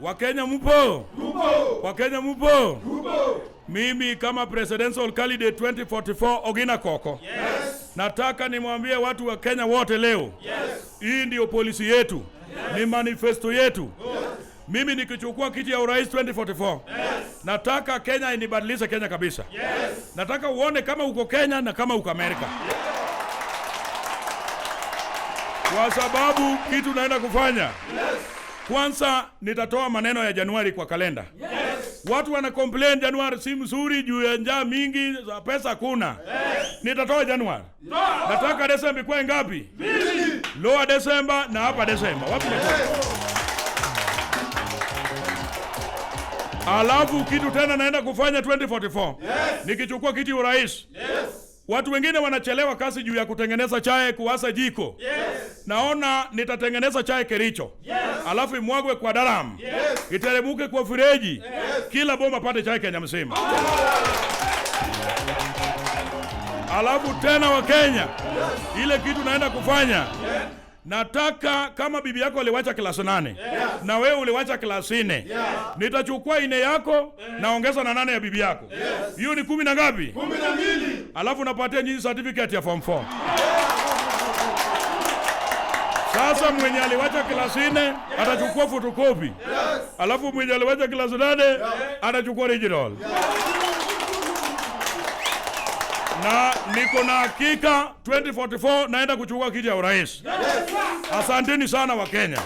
Wakenya mupo? Wakenya mupo? Mimi kama presidential candidate 2044 Ogina Koko. Nataka nimwambie watu wa Kenya wote leo. Hii ndio policy yetu. Ni manifesto yetu. Mimi nikichukua kiti ya urais 2044. Nataka Kenya inibadilishe Kenya kabisa. Nataka uone kama uko Kenya na kama uko Amerika. Kwa sababu kitu naenda kufanya. Kwanza nitatoa maneno ya Januari kwa kalenda. Watu wana complain Januari si mzuri juu ya njaa mingi, za pesa hakuna. Nitatoa Januari. Nataka Desemba ikuwe ngapi? Lower December na upper December. Wapi natoa? Alafu kitu tena naenda kufanya 2044. Nikichukua kiti urais. Watu wengine wanachelewa kazi juu ya kutengeneza chai, kuwasha jiko. Naona nitatengeneza chai Kericho. Alafu imwagwe kwa daram. Iteremuke kwa fireji. Kila boma pate chai Kenya mzima. Alafu tena wa Kenya, ile kitu naenda kufanya. Nataka kama bibi yako aliwacha class 8 na wewe uliwacha class 4, nitachukua ine yako naongeza na 8 ya bibi yako. Hiyo ni 10 na ngapi? 12. Alafu napatia nyinyi certificate ya form 4. Sasa mwenye aliwacha class 4 atachukua photocopy. Alafu mwenye aliwacha class 8 atachukua original. Na niko na hakika 2044 naenda kuchukua kiti ya urais. Asanteni sana wa Kenya.